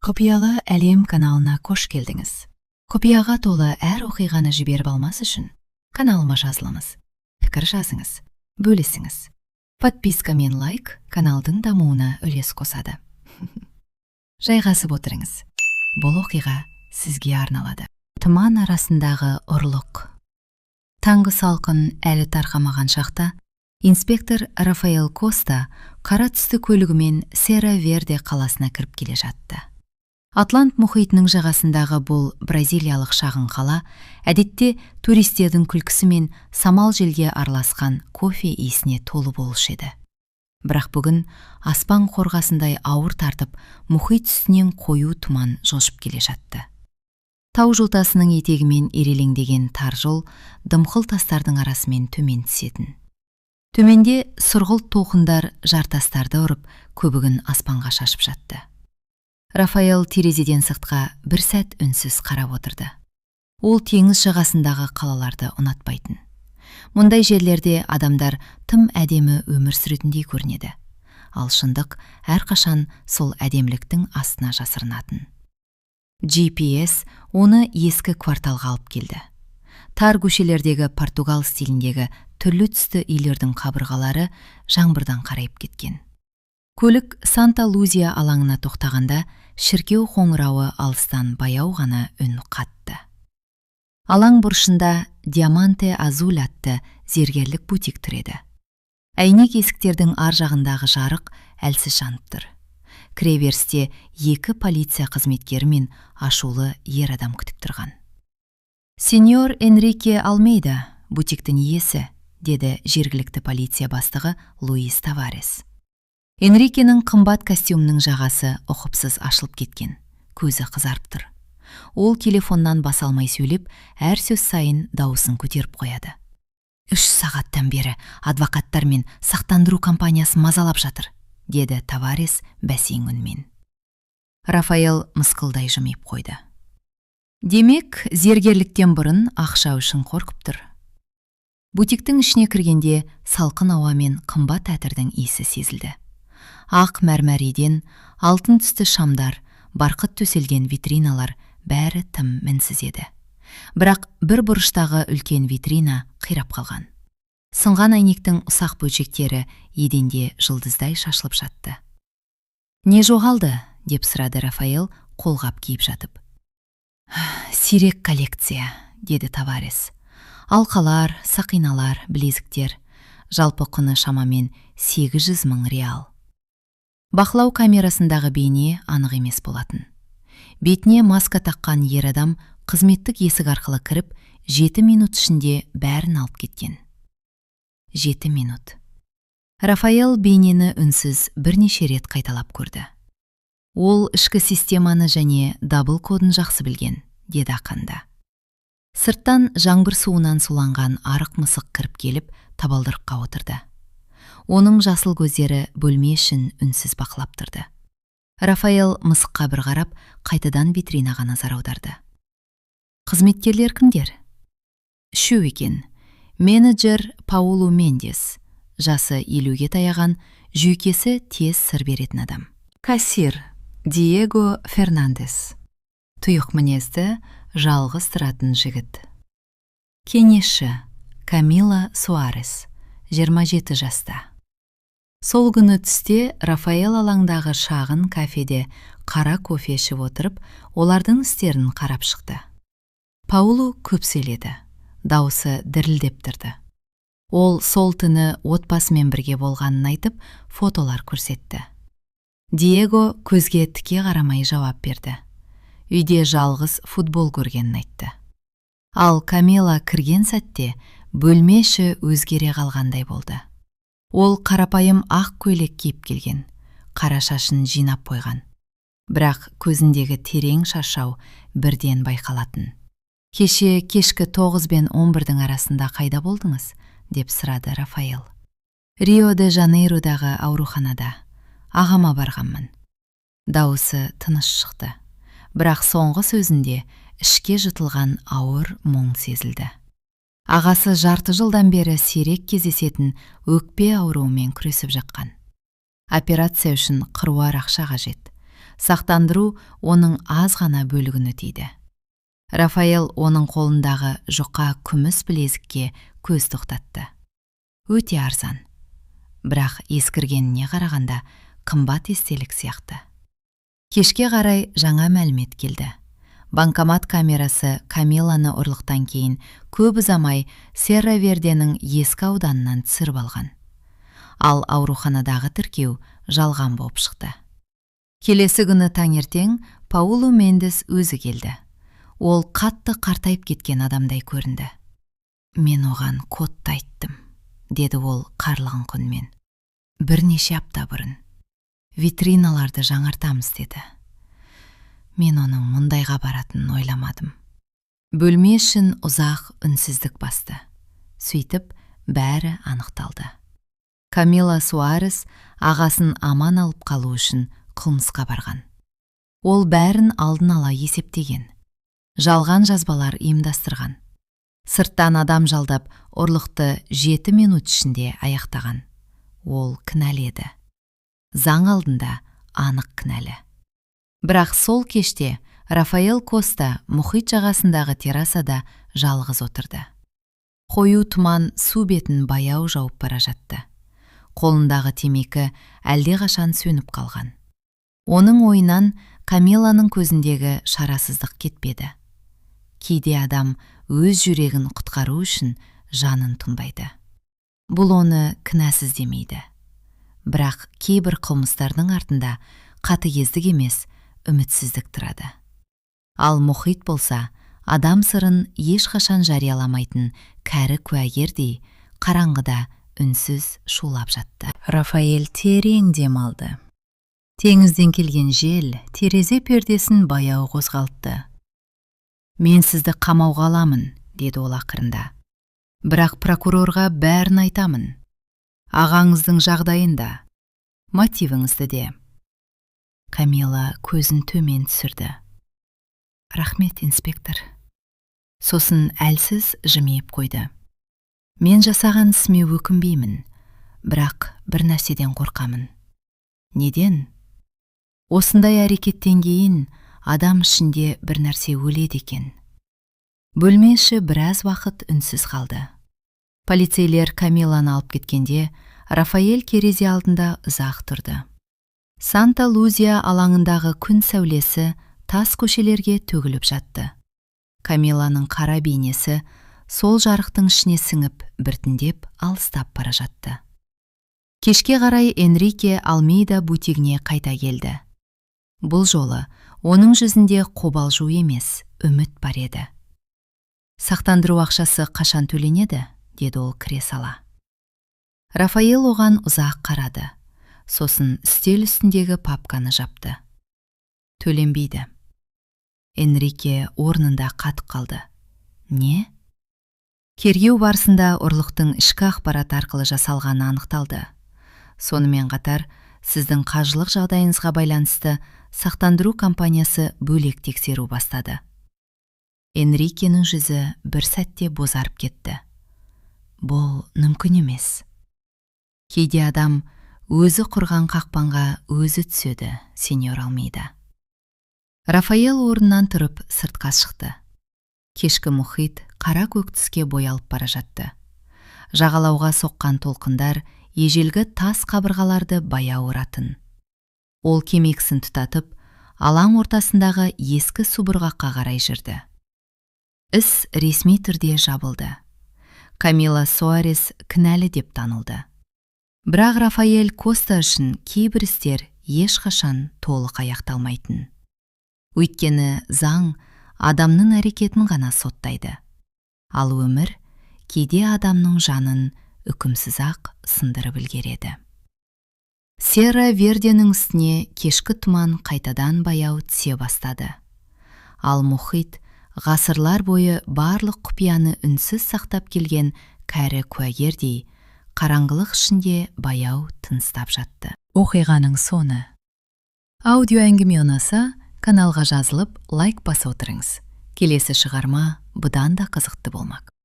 Құпиялы әлем каналына қош келдіңіз. Құпияға толы әр оқиғаны жіберіп алмас үшін каналыма жазылыңыз, пікір жазыңыз, бөлісіңіз. Подписка мен лайк каналдың дамуына үлес қосады. Жайғасып отырыңыз. Бұл оқиға сізге арналады. Тұман арасындағы ұрлық. Таңғы салқын әлі тарқамаған шақта инспектор Рафаэл Коста қара түсті көлігімен Сера Верде қаласына кіріп келе жатты. Атлант мұхитының жағасындағы бұл бразилиялық шағын қала әдетте туристердің күлкісі мен самал желге араласқан кофе иісіне толы болушы еді. Бірақ бүгін аспан қорғасындай ауыр тартып, мұхит үстінен қою тұман жылжып келе жатты. Тау жотасының етегімен ирелеңдеген тар жол дымқыл тастардың арасымен төмен түсетін. Төменде сұрғылт толқындар жартастарды ұрып, көбігін аспанға шашып жатты. Рафаэл терезеден сыртқа бір сәт үнсіз қарап отырды. Ол теңіз жағасындағы қалаларды ұнатпайтын. Мұндай жерлерде адамдар тым әдемі өмір сүретіндей көрінеді. Ал шындық әрқашан сол әдеміліктің астына жасырынатын. GPS оны ескі кварталға алып келді. Тар көшелердегі португал стиліндегі түрлі түсті үйлердің қабырғалары жаңбырдан қарайып кеткен. Көлік Санта Лузия алаңына тоқтағанда, шіркеу қоңырауы алыстан баяу ғана үн қатты. Алаң бұрышында Диаманте Азул атты зергерлік бутик тұр еді. Әйнек есіктердің ар жағындағы жарық әлсіз жанып тұр. Кіреберісте екі полиция қызметкері мен ашулы ер адам күтіп тұрған. «Сеньор Энрике Алмейда, бутиктің иесі», – деді жергілікті полиция бастығы Луис Таварес. Энрикенің қымбат костюмінің жағасы ұқыпсыз ашылып кеткен, көзі қызарып тұр. Ол телефоннан баса алмай сөйлеп, әр сөз сайын дауысын көтеріп қояды. «3 сағаттан бері адвокаттар мен сақтандыру компаниясы мазалап жатыр», – деді Таварес бәсең үнмен. Рафаэл мысқылдай жымиып қойды. Демек, зергерліктен бұрын ақша үшін қорқып тұр. Бутиктің ішіне кіргенде салқын ауа мен қымбат әтірдің иісі сезілді. Ақ мәрмәр еден, алтын түсті шамдар, барқыт төселген витриналар – бәрі тым мінсіз еді. Бірақ бір бұрыштағы үлкен витрина қирап қалған. Сынған әйнектің ұсақ бөлшектері еденде жұлдыздай шашылып жатты. «Не жоғалды?» – деп сұрады Рафаэл қолғап киіп жатып. «Сирек коллекция», – деді Таварес. «Алқалар, сақиналар, білезіктер. Жалпы құны шамамен 800 мың реал». Бақылау камерасындағы бейне анық емес болатын. Бетіне маска таққан ер адам қызметтік есік арқылы кіріп, 7 минут ішінде бәрін алып кеткен. 7 минут. Рафаэл бейнені үнсіз бірнеше рет қайталап көрді. «Ол ішкі системаны және дабыл кодын жақсы білген», – деді ақырында. Сырттан жаңбыр суынан суланған арық мысық кіріп келіп, табалдырыққа отырды. Оның жасыл көздері бөлме ішін үнсіз бақылап тұрды. Рафаэл мысыққа бір қарап, қайтадан витринаға назар аударды. «Қызметкерлер кімдер?» Үшеу екен. Менеджер Паулу Мендес, жасы 50-ге таяған, жүйкесі тез сыр беретін адам. Кассир Диего Фернандес, тұйық мінезді, жалғыз тұратын жігіт. Кеңесші Камила Суарес, 27 жаста. Сол күні түсте Рафаэл алаңдағы шағын кафеде қара кофе ішіп отырып, олардың істерін қарап шықты. Паулу көп сөйледі, дауысы дірілдеп тұрды. Ол сол түні отбасымен бірге болғанын айтып, фотолар көрсетті. Диего көзге тіке қарамай жауап берді. Үйде жалғыз футбол көргенін айтты. Ал Камила кірген сәтте бөлме іші өзгере қалғандай болды. Ол қарапайым ақ көйлек киіп келген, қара шашын жинап қойған. Бірақ көзіндегі терең шаршау бірден байқалатын. «Кеше кешкі 9 бен 11-дің арасында қайда болдыңыз?» – деп сұрады Рафаэл. «Рио де Жанейродағы ауруханада. Ағама барғанмын». Дауысы тыныш шықты. Бірақ соңғы сөзінде ішке жұтылған ауыр мұң сезілді. Ағасы жарты жылдан бері сирек кездесетін өкпе ауруымен күресіп жатқан. Операция үшін қыруар ақша қажет. Сақтандыру оның аз ғана бөлігін өтейді. Рафаэл оның қолындағы жұқа күміс білезікке көз тоқтатты. Өте арзан, бірақ ескіргеніне қарағанда, қымбат естелік сияқты. Кешке қарай жаңа мәлімет келді. Банкомат камерасы Камиланы ұрлықтан кейін көп ұзамай Серра Верденің ескі ауданынан түсіріп алған. Ал ауруханадағы тіркеу жалған болып шықты. Келесі күні таңертең Паулу Мендес өзі келді. Ол қатты қартайып кеткен адамдай көрінді. «Мен оған кодты айттым», – деді ол қарлығыңқы үнмен. «Бірнеше апта бұрын. Витриналарды жаңартамыз деді. Мен оның мұндайға баратынын ойламадым». Бөлме ішін ұзақ үнсіздік басты. Сөйтіп, бәрі анықталды. Камила Суарес ағасын аман алып қалу үшін қылмысқа барған. Ол бәрін алдын ала есептеген, жалған жазбалар ұйымдастырған, сырттан адам жалдап, ұрлықты 7 минут ішінде аяқтаған. Ол кінәлі еді, заң алдында анық кінәлі. Бірақ сол кеште Рафаэл Коста мұхит жағасындағы террасада жалғыз отырды. Қою тұман су бетін баяу жауып бара жатты. Қолындағы темекі әлдеқашан сөніп қалған. Оның ойынан Камиланың көзіндегі шарасыздық кетпеді. Кейде адам өз жүрегін құтқару үшін жанын тынбайды. Бұл оны кінәсіз демейді, бірақ кейбір қылмыстардың артында қатыгездік емес, үмітсіздік тұрады. Ал мұхит болса, адам сырын ешқашан жарияламайтын кәрі куәгердей қараңғыда үнсіз шулап жатты. Рафаэль терең дем алды. Теңізден келген жел терезе пердесін баяу қозғалтты. «Мен сізді қамауға аламын», – деді ол ақырында. «Бірақ прокурорға бәрін айтамын. Ағаңыздың жағдайын да, мотивіңізді де». Камила көзін төмен түсірді. «Рахмет, инспектор». Сосын әлсіз жымиып қойды. «Мен жасаған ісіме өкінбеймін, бірақ бір нәрседен қорқамын». «Неден?» «Осындай әрекеттен кейін адам ішінде бір нәрсе өледі екен». Бөлме іші біраз уақыт үнсіз қалды. Полицейлер Камиланы алып кеткенде, Рафаэль терезе алдында ұзақ тұрды. Санта Лузия алаңындағы күн сәулесі тас көшелерге төгіліп жатты. Камиланың қара бейнесі сол жарықтың ішіне сіңіп, біртіндеп алыстап бара жатты. Кешке қарай Энрике Алмейда бутигіне қайта келді. Бұл жолы оның жүзінде қобалжу емес, үміт бар еді. «Сақтандыру ақшасы қашан төленеді?» – деді ол кіре сала. Рафаэл оған ұзақ қарады, сосын үстел үстіндегі папканы жапты. «Төленбейді». Энрике орнында қатып қалды. «Не?» «Тергеу барысында ұрлықтың ішкі ақпарат арқылы жасалғаны анықталды. Сонымен қатар сіздің қаржылық жағдайыңызға байланысты сақтандыру компаниясы бөлек тексеру бастады». Энрикенің жүзі бір сәтте бозарып кетті. «Бұл мүмкін емес». «Кейде адам өзі құрған қақпанға өзі түседі, сеньор Алмейда». Рафаэл орнынан тұрып, сыртқа шықты. Кешкі мұхит қара көк түске боялып бара жатты. Жағалауға соққан толқындар ежелгі тас қабырғаларды баяу ұратын. Ол темекісін тұтатып, алаң ортасындағы ескі субұрқаққа қарай жүрді. Іс ресми түрде жабылды. Камила Суарес кінәлі деп танылды. Бірақ Рафаэль Коста үшін кейбір істер ешқашан толық аяқталмайтын. Өйткені заң адамның әрекетін ғана соттайды. Ал өмір кейде адамның жанын үкімсіз ақ сындырып үлгереді. Серра Верденің үстіне кешкі тұман қайтадан баяу түсе бастады. Ал мұхит ғасырлар бойы барлық құпияны үнсіз сақтап келген кәрі куәгердей қараңғылық ішінде баяу тыныстап жатты. Оқиғаның соңы. Аудио әңгіме ұнаса, каналға жазылып, лайк басып отырыңыз. Келесі шығарма бұдан да қызықты болмақ.